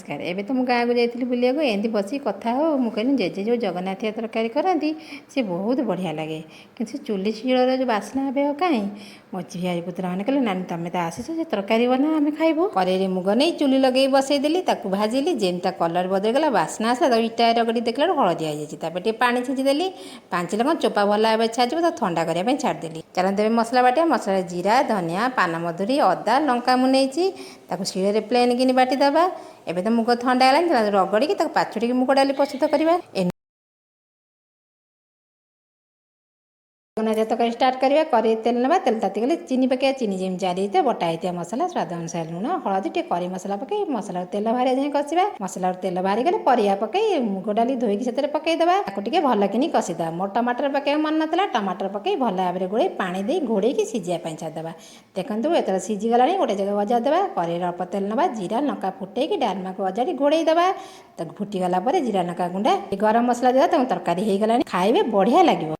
ନମସ୍କାର। ଏବେ ତ ମୁଁ ଗାଁକୁ ଯାଇଥିଲି ବୁଲିବାକୁ। ଏମିତି ବସିକି କଥା ହଉ ମୁଁ କହିଲି, ଜେଜେ ଯେଉଁ ଜଗନ୍ନାଥିଆ ତରକାରୀ କରନ୍ତି, ସେ ବହୁତ ବଢ଼ିଆ ଲାଗେ। କିନ୍ତୁ ସେ ଚୁଲି ଶିଳର ଯେଉଁ ବାସ୍ନା ଏବେ ଆଉ କାହିଁ? ମୋ ଝିଆରୀ ପୁତୁରା ମାନେ କହିଲେ, ନାନୀ, ତମେ ତ ଆସିଛ, ସେ ତରକାରୀ ବନା, ଆମେ ଖାଇବୁ। କରେଇରେ ମୁଗ ନେଇ ଚୁଲି ଲଗେଇ ବସେଇଦେଲି। ତାକୁ ଭାଜିଲି। ଯେମିତି ତା କଲର୍ ବଦଳିଗଲା, ବାସ୍ନା ଆସିଲା, ତାକୁ ଇଟା ରଗଡ଼ି ଦେଖିଲା ବେଳକୁ ହଳଦିଆ ହେଇଯାଇଛି। ତାପରେ ଟିକେ ପାଣି ଛିଞ୍ଚିଦେଲି। ପାଞ୍ଚିଲେ କ'ଣ, ଚୋପା ଭଲ ଭାବରେ ଛାଡ଼ିଯିବ। ତାକୁ ଥଣ୍ଡା କରିବା ପାଇଁ ଛାଡ଼ିଦେଲି। ଚାଲନ୍ତୁ, ଏବେ ମସଲା ବାଟିବା। ମସଲାରେ ଜିରା, ଧନିଆ, ପାନମଧୁରୀ, ଅଦା, ଲଙ୍କା ମୁଁ ନେଇଛି। ତାକୁ ଶିଳରେ ପ୍ଲେନ୍ କିନି ବାଟିଦେବା। ଏବେ ତ ମୁଗ ଥଣ୍ଡା ହେଲାଣି, ତାକୁ ରଗଡ଼ିକି ତାକୁ ପାଛୁଡ଼ିକି ମୁଗ ଡାଲି ପ୍ରସ୍ତୁତ କରିବା। ଜଗନ୍ନାଥ ତରକାରୀ ଷ୍ଟାର୍ଟ କରିବା। କରେଇ ତେଲ ନେବା। ତେଲ ତାତିଗଲେ ଚିନି ପକାଇବା। ଚିନି ଯେମିତି ଜାରି ହେଇଥିବ, ବଟା ହେଇଥିବା ମସଲା, ସ୍ୱାଦ ଅନୁସାରେ ଲୁଣ, ହଳଦୀ, ଟିକେ କରି ମସଲା ପକାଇ ମସଲାରୁ ତେଲ ବାହାରିବା ଯାଏଁ କଷିବା। ମସଲାରୁ ତେଲ ବାହାରିଗଲେ ପରିବା ପକାଇ ମୁଗ ଡାଲି ଧୋଇକି ସେଥିରେ ପକାଇଦେବା। ତାକୁ ଟିକେ ଭଲ କିନି କଷିଦେବା। ମୋର ଟମାଟର ପକାଇବା ମନେ ନଥିଲା। ଟମାଟର ପକାଇ ଭଲ ଭାବରେ ଗୋଳେଇ ପାଣି ଦେଇ ଘୋଡ଼େଇକି ସିଝିବା ପାଇଁ ଛାଡ଼ିଦେବା। ଦେଖନ୍ତୁ, ଏତେବେଳେ ସିଝିଗଲାଣି। ଗୋଟେ ଜାଗା ଅଜାଡ଼ି ଦେବା। କରେଇରେ ଅଳ୍ପ ତେଲ ନେବା। ଜିରା ଲଙ୍କା ଫୁଟେଇକି ଡାଲମାକୁ ଅଜାଡ଼ି ଘୋଡ଼େଇ ଦେବା। ତାକୁ ଫୁଟିଗଲା ପରେ ଜିରା ଲଙ୍କା ଗୁଣ୍ଡ, ଗରମ ମସଲା ଦେବା। ତାକୁ ତରକାରୀ ହେଇଗଲାଣି, ଖାଇବେ, ବଢ଼ିଆ ଲାଗିବ।